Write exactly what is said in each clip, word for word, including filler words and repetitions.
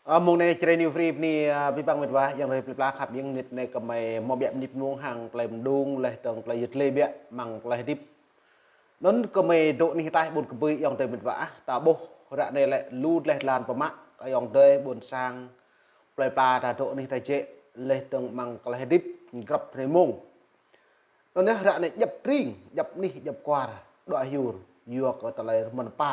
Ơ, mông anai Jrai New Free bơni, ơ, abih bang mĕt wa, ayŏng adơi plơi pla khăp, ƀing mơnit anai gơmơi hmâo ƀiă mơnit mông hăng tơlơi mơdung, laih dơ̆ng tơlơi yơh tơlơi ƀiă, amăng tơlơi hơdip. Anŭn gơmơi dŏ anih ataih ƀôn kơbưi ayŏng adơi mĕt wa ah, ta ƀuh ră anai lĕ lu dleh dlan pơmă, ayŏng adơi ƀôn sang plơi pla ta dŏ anih ta jĕ, laih dơ̆ng amăng tơlơi hơdip grăp hrơi mông. Anŭn yơh ră anai djŏp tring, djŏp anih, djŏp kwar, đuaĭ hyur, yua kơ tơlơi rơmơ̆n pa,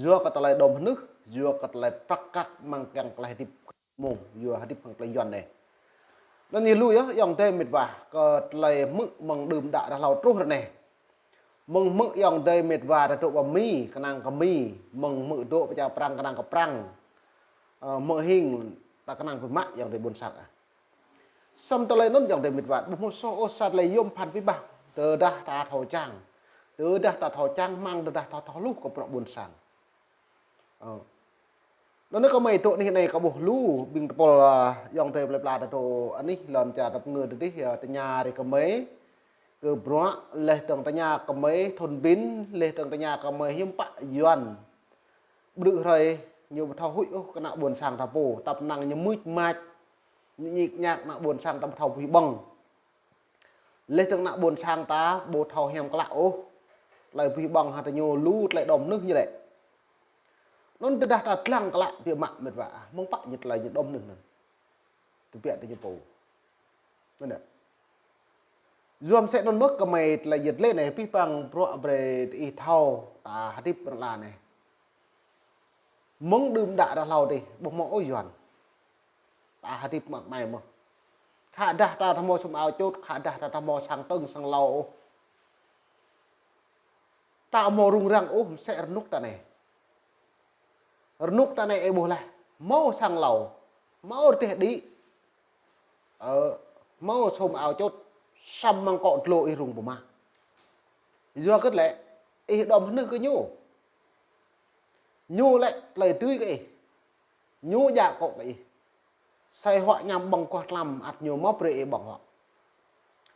yua kơ tơlơi đom hơnưh, yua kơ tơlơi prăk kăk amăng kiăng tơlơi hơdip mông, yua hơdip hăng tơlơi Yuan anai. Anŭn yơh lu yơh ayŏng adơi mĕt wa, kơ tơlơi hmư̆ mơ̆ng đưm đă ră hlâo truh ră anai. Mơ̆ng hmư̆ ayŏng adơi mĕt wa ta dŏ pơ Mi, kơnang kơ Mi, mơ̆ng hmư̆ dŏ pơ čar Prăng, kơnang kơ Prăng. Ơ, hmư̆ hing ta kơnang pơmă ayŏng adơi ƀôn sang ah. Samơ̆ tơlơi anŭn ayŏng adơi mĕt wa, ƀu hmâo soh ôh sa tơlơi yôm phăn abih bang. Tơdah ta thâo čang. Tơdah ta thâo čang, mơ̆ng tơdah ta thâo hluh kơ bruă ƀôn sang. Ơ. Anŭn anai gơmơi dŏ anih anai kơ ƀuh lu ƀing tơpul, ơ, ayŏng adơi plơi pla ta dŏ anih lŏn čar ta pơngư tơdih, ơ, tơña rai gơmơi. Kơ bruă laih dơ̆ng tơña gơmơi thun bin, laih dơ̆ng tơña gơmơi hiư̆m pă Yuan. Ƀrư̆ hrơi ñu ƀu thâo huĭ ôh kơ ană ƀôn sang ta pô, tăp năng ñu mưč mač. Ñu ñik ñak ană ƀôn sang ta ƀu thâo pơhuĭ ƀơ̆ng. Laih dơ̆ng ană ƀôn sang ta ƀu thâo hiam klă ôh. Tơlơi pơhuĭ ƀơ̆ng hă ta ñu lu tơlơi đom hơnưh ñu lĕ. Anŭn tơdah ta lăng klă biă mă mĕt wa ah, mơ̆ng pă ñu tơlơi ñu đom hơnưh anŭn. Tơbiă ta ñu pô. Anŭn yơh. Yua mơ̆ sĕ anŭn mơ̆ gơmơi tơlơi yơh tơlơi anai abih bang bruă brơi ih thâo ta hơdip ră anai. Mơ̆ng đưm đă ră hlâo adih, ƀu hmâo ôh Yuan. Ta hơdip mă mai mơ̆. Khă dah ta hmâo sum ao čut, khă dah ta hmâo sang tơ̆ng sang hlâo ôh. Ta hmâo rŭng răng ôh, mơ̆ sĕ rơnŭk ta anai. Rơnŭk ta anai ih ƀuh laih, hmâo sang hlâo, hmâo rơdêh đĭ. Ơ, hmâo sum ao čut, samơ̆ mơ̆ng akŏ dlô ih rŭng pơmă. Yua kơ tơlơi, ih đom hơnưh kơ ñu. Ñu lĕ tơlơi dưi kơ ih. Ñu djă akŏ kơ ih. Sai huă añăm ƀơ̆ng kuah tlam ăt ñu mơ̆ brơi ih ƀơ̆ng huă.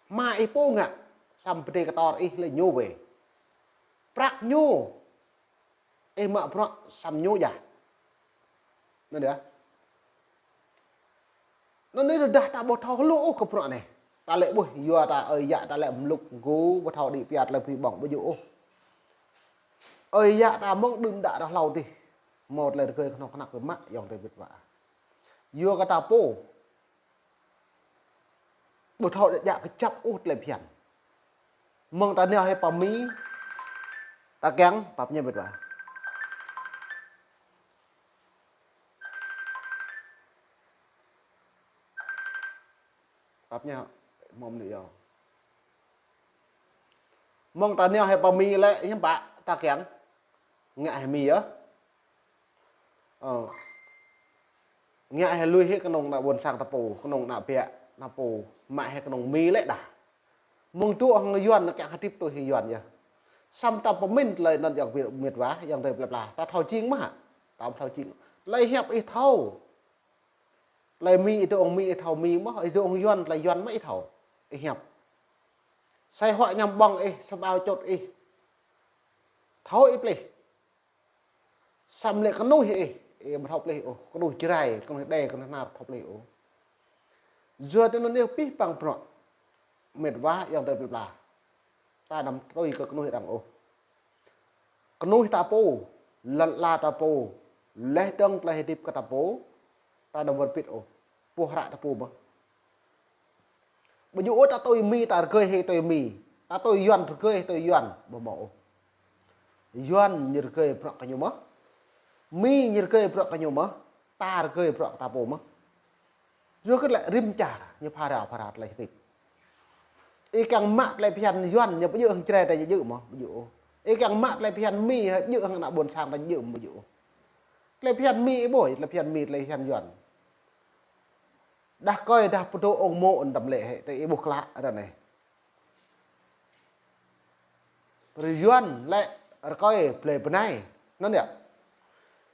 Hmua ih pô ngă, samơ̆ pơdơi kơtor ih lĕ ñu wai. Prăk ñu, ih mă bruă samơ̆ ñu djă. Anŭn yơh. Anŭn anai tơdah ta ƀu thâo hluh ôh kơ bruă anai. Ta lĕ ƀuh, yua ta ơi yă ta lĕ mlŭk gŭ, ƀu thâo đĭ pia tơlơi pơhuĭ ƀơ̆ng ƀu djơ̆ ôh. Ơi yă ta mơ̆ng đưm đă ră hlâo adih. Hmâo tơlơi rơgơi kơnong kơnăk pơmă ayŏng adơi mĕt wa. Yua kơ ta pô. Ƀu thâo djă kơjăp ôh tơlơi phiăn. Mơ̆ng ta nao hĭ pơ Mi, ta kiăng, pap ñe mĕt wa. Pap ñe, mơ̆ng anai yơh. Mơ̆ng ta nao hĭ pơ Mi lĕ, hiư̆m pă, ta kiăng. Ngă hĭ Mi yơh. Ơ. Ngă hĭ lui hĭ kơnong ană ƀôn sang ta pô, kơnong ană ƀiă ta pô, mă hĭ kơnong Mi lĕ dah. Mơ̆ng dŏ hăng Yuan anŭn kiăng hơdip tui hĭ Yuan yơh. Samơ̆ ta pơmĭn tơlơi anŭn ayŏng mĕt wa, ayŏng adơi plơi pla. Ta thâo jing mơ̆ hă? Ta ƀu thâo jing. Tơlơi hiăp ih thâo. Tơlơi Mi ih dŏ hăng Mi ih thâo Mi mơ̆, ih dŏ hăng Yuan, tơlơi Yuan mơ̆ ih thâo. Ih hiăp. Sai huă añăm ƀơ̆ng ih, sum ao čut ih. Thâo ih plih. Samơ̆ lĕ kơnuih ih, ih ƀu thâo plih ôh, kơnuih Jrai, kơnuih Êđê, kơnuih Bahnar thâo plih ôh. Yua tui anŭn yơh abih bang bruă mĕt wa ayŏng adơi plơi pla. Ta anăm tui kơ kơnuih arăng ôh. Kơnuih ta pô, lŏn ala ta pô, laih dơ̆ng tơlơi hơdip kơ ta pô, ta anăm wơr bĭt ôh. Pô hră ta pô mơ̆. Ƀu djơ̆ ôh ta tui Mi ta rơgơi hĭ tui Mi. Ta tui Yuan rơgơi hĭ tui Yuan. Ƀu hmâo ôh. Yuan ñu rơgơi bruă kơ ñu mơ̆. Mi ñu rơgơi bruă kơ ñu mơ̆. Ta rơgơi bruă kơ ta pô mơ̆. Yua kơ tơlơi rĭm čar ñu phara phara tơlơi hơdip. Ih kiăng mă tơlơi phiăn Yuan ñu ƀu djơ̆ hăng Jrai ta djơ̆ mơ̆, ƀu djơ̆ ôh. Ih kiăng mă tơlơi phiăn Mi djơ̆ hăng ană ƀôn sang ta djơ̆ mơ̆, ƀu djơ̆ ôh. Tơlơi phiăn Mi ih ƀuh, tơlơi phiăn Mi tơlơi phiăn Yuan. Đah kơi đah pơdŏ ong mô ôn tăm lĕ hĕ, tơ ih ƀuh klă ră anai. Pơrơyuan lĕ rơkơi blơi bơnai. Anŭn yơh.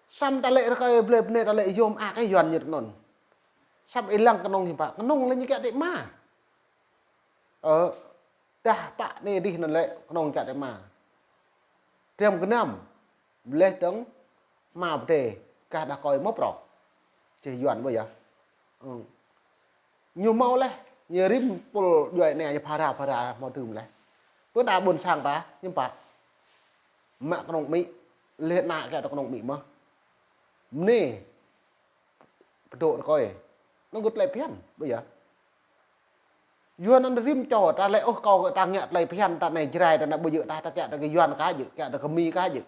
Samơ̆ ta lĕ rơkơi blơi bơnai ta lĕ yôm ak kơ Yuan ñu tơ anŭn. Samơ̆ ih lăng kơnong hiư̆m pă, kơnong lĕ ñu kiăng tĕ ma. Ơ, đah pă anai dih anŭn lĕ kơnong kiăng tĕ ma. Triăm gơnam, laih dơ̆ng hmua pơdai, kah đah kơi mơ̆ prŏng. Čeh Yuan ƀu yơh. Ư. Ñu hmâo laih, ñu rĭm pul djuai anai ñu phara phara hmâo tơm laih. Pơ anai ƀôn sang ta, ñu pă. Mă kơnung amĭ, laih ană kiăng ta kơnung amĭ mơ̆n. Mơnê, pơdŏ rơkơi. Anŭn gơ̆ tơlơi phiăn, ƀu yơh. Yuan anŭn rĭm čô, ta lĕ ôh kâo ta ngă tơlơi phiăn, ta anai Jrai, ta anai ƀu djơ̆, ta, ta kiăng ta kơ Yuan kah djơ̆, kiăng ta kơ Mi kah djơ̆.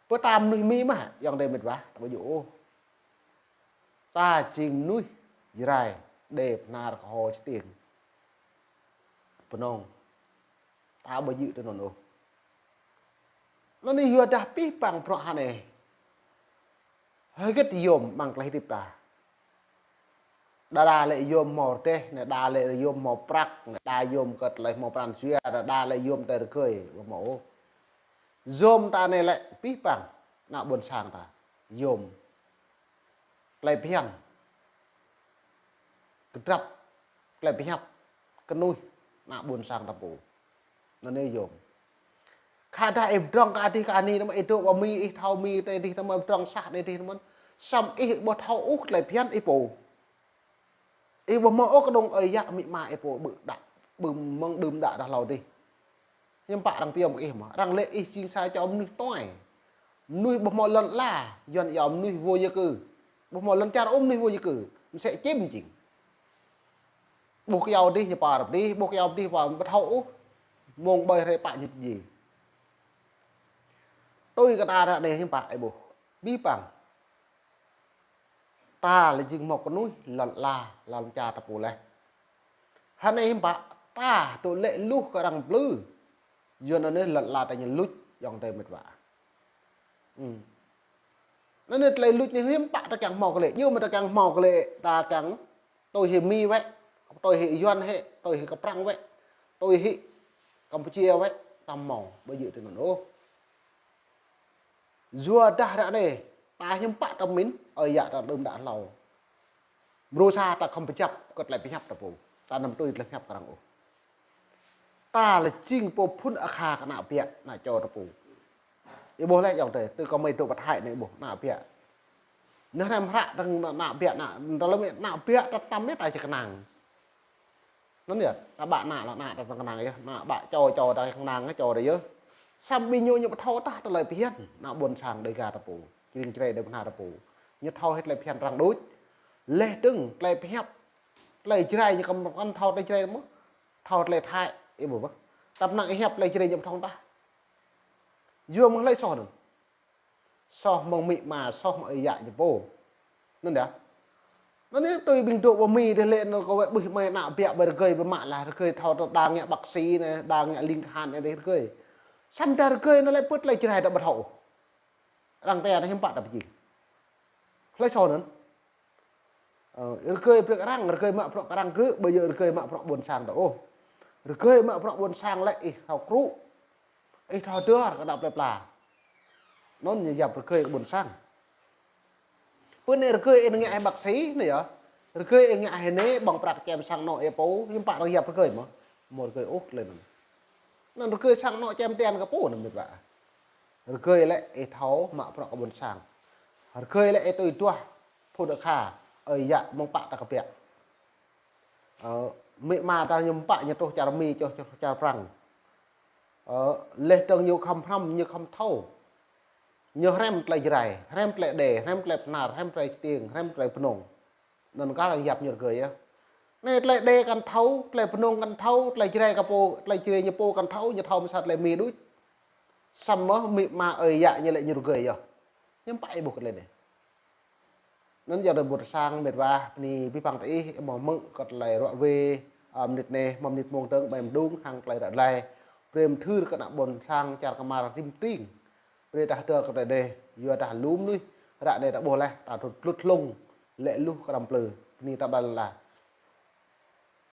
Pơ ta mơnuih Mi mơ̆n, ayŏng adơi met wa, ta ƀu djơ̆ ôh. Ta jing mơnuih Jrai, Êđê, Bahnar, Kơho, Stiêng, Bơnông. Ta ƀu djơ̆ tui anŭn ôh. Anŭn yua dah pih pang bruă hơnai. Hơget yôm amăng tơlơi hơdip ta. Đa đa lĕ yôm hmâo rơdêh, anai đa lĕ yôm hmâo prăk, anai đa yôm kơ tơlơi hmâo pran jua, đa đa lĕ yôm tơlơi rơgơi, ƀu hmâo ôh. Yôm ta anai lĕ pih pang, ană ƀôn sang ta. Yôm. Tơlơi phiăn. Kơdrăp. Tơlơi phiăn. Kơnuih. Ană ƀôn sang ta pô. Anŭn anai yôm. Khă dah ih pơdrŏng kơ adih kơ anih anŭn, ih dŏ ƀơi Mi, ih thâo Mi, tơ adih anŭn pơdrŏng sah, tơ adih anŭn. Samơ̆ ih ƀu thâo ôh tơlơi phiăn ih pô. Ih ƀu hmâo ôh kơnung ơi yă amĭ ama ih pô ƀu đaŏ, ƀu mơ̆ng đưm đă đah hlâo adih. Hiư̆m pă arăng pơyom kơ ih mơ̆n, arăng lĕ ih jing sa čô mơnuih tuai. Mơnuih ƀu hmâo lŏn ala, Yuan iâu mơnuih vô gia cư. Ƀu hmâo lŏn čar ôh mơnuih vô gia cư, mơsĕ čim jing. Ƀuh kơyâo adih ñu pơrơp adih, ƀuh kơyâo adih pơrơp ƀu thâo ôh. Mơ̆ng ƀơi hrơi pă ñu či djai. Tui kơ ta ră anai hiư̆m pă ih ƀuh. Pih pang. Ta lĕ jing hmâo kơnuih lŏn ala, lŏn čar ta pô laih. Hơnai hiư̆m pă ta dŏ lĕ luh kơ arăng plư. Yuan anai lŏn ala ta ñu luč, ayŏng adơi met wa. Ư. Anai tơlơi luč anai hiư̆m pă ta kiăng hmâo kơ lĕ. Yua mơ̆ ta kiăng hmâo kơ lĕ, ta kiăng tui hĭ Mi wĕ, tui hĭ Yuan hĕ, tui hĭ kơ Prăng wĕ, tui hĭ Kampuchia wĕ, ta hmâo, ƀu djơ̆ tui anŭn ôh. Yua dah ră anai, ta hiư̆m pă ta pơmĭn, ơi yă ta đưm đă hlâo. Mrô sa ta khŏm pơjăp kơ tơlơi pơhiăp ta pô. Ta anăm tui tơlơi pơhiăp kơ arăng ôh. Ta lĕ jing pô phŭn akha kơ ană ƀiă, ană čô ta pô. Ih ƀuh lĕ ayŏng adơi, tui kơ mơi dŏ pơ Thái anai ih ƀuh ană ƀiă. Anai hrăm hră tơ̆ng ană ƀiă, ană, ta lơ̆m ană ƀiă ta tăm yơh ta či kơnang. Anŭn yơh, ta ƀă ană lĕ ană ta kơnang yơh, ană ƀă čô čô ta kơnang čô ta yơh. Samơ̆ ƀing ñu ñu ƀu thâo tah tơlơi phiăn, ană ƀôn sang Đêga ta pô, čơring Jrai Đêga Bahnar ta pô. Ñu thâo hĭ tơlơi phiăn arăng đôč. Laih dơ̆ng tơlơi pơhiăp, tơlơi Jrai ñu kăm kăn thâo tơlơi Jrai mơ̆n. Thâo tơlơi Thái, ih ƀuh ƀơh. Tơpă năng ih hiăp tơlơi Jrai ñu ƀu thâo tah. Yua mơ̆ng hlơi soh anŭn. Soh mơ̆ng amĭ ama, soh mơ̆ng ơi yă ñu pô. Anŭn yơh. Anŭn yơh tui ƀing dŏ ƀơi Mi dih lĕ anŭn kơ wĕ ƀuh mơi ană ƀiă ƀơi rơgơi ƀơi mă lah rơgơi thâo tơ đa ngă bác sĩ anai, đa ngă ling khan anai dih rơgơi. Samơ̆ dah rơgơi anŭn lĕ pơ tơlơi Jrai ta ƀu thâo. Arăng tơ anai hiư̆m pă ta pơjing. Hlơi soh anŭn. Ơ, rơgơi brơi kơ arăng, rơgơi mă bruă kơ arăng gơ̆, ƀu djơ̆ rơgơi mă bruă ƀôn sang ta ôh. Rơgơi mă bruă ƀôn sang lĕ ih thâo krŭ. Ih thâo dơr kơ ană plơi pla. Anŭn ñu yap rơgơi kơ ƀôn sang. Pơ anai rơgơi ih ngă hĭ bác sĩ anai yơh. Rơgơi ih ngă hĭ anai ƀơ̆ng prăk čem sang anŏ ih pô, hiư̆m pă arăng yap rơgơi mơ̆n. Hmâo rơgơi ôh tơlơi anŭn. Anŭn rơgơi sang anŏ čem tian kơ pô anŭn met wa. Rơgơi lĕ ih thâo mă bruă kơ ƀôn sang. Rơgơi lĕ ih tui duah phŭn akha, ơi yă mơ̆ng pă ta kơbiă. Ơ, amĭ ama ta ñu pă ñu truh čar Mi, truh, truh čar Prăng. Ơ, laih dơ̆ng ñu khŏm hrăm, ñu khŏm thâo. Ñu hrăm tơlơi Jrai, hrăm tơlơi Êđê, hrăm tơlơi Bahnar, hrăm tơlơi Stiêng, hrăm tơlơi Bơnông. Anŭn kah arăng yap ñu rơgơi yơh. Anai tơlơi Êđê kăn thâo, tơlơi Bơnông kăn thâo, tơlơi Jrai kơ pô, tơlơi Jrai ñu pô kăn thâo, ñu thâo mơ̆ sa tơlơi Mi đôč. Samơ̆ amĭ ama ơi yă ñu lĕ ñu rơgơi yơh. Hiư̆m pă ih ƀuh kơ tơlơi anai. Anŭn ayŏng adơi ƀôn sang met wa, bơni pih pang tơ ih, ih hmâo hmư̆ kơ tơlơi ruă wê, ơ, mơnit anai, hmâo mơnit mông dơ̆ng, ƀai mơđung, hăng tơlơi ră anai. Brơi mơthưr kơ ană ƀôn sang čar Kmar rĭm tring. Brơi ta hơdơr kơ tơlơi anai, yua dah lu mơnuih, ră anai ta ƀuh laih, ta dŏ tlut hlung, lĕ luh kơ arăng plư, bơni ta ƀai lăng la.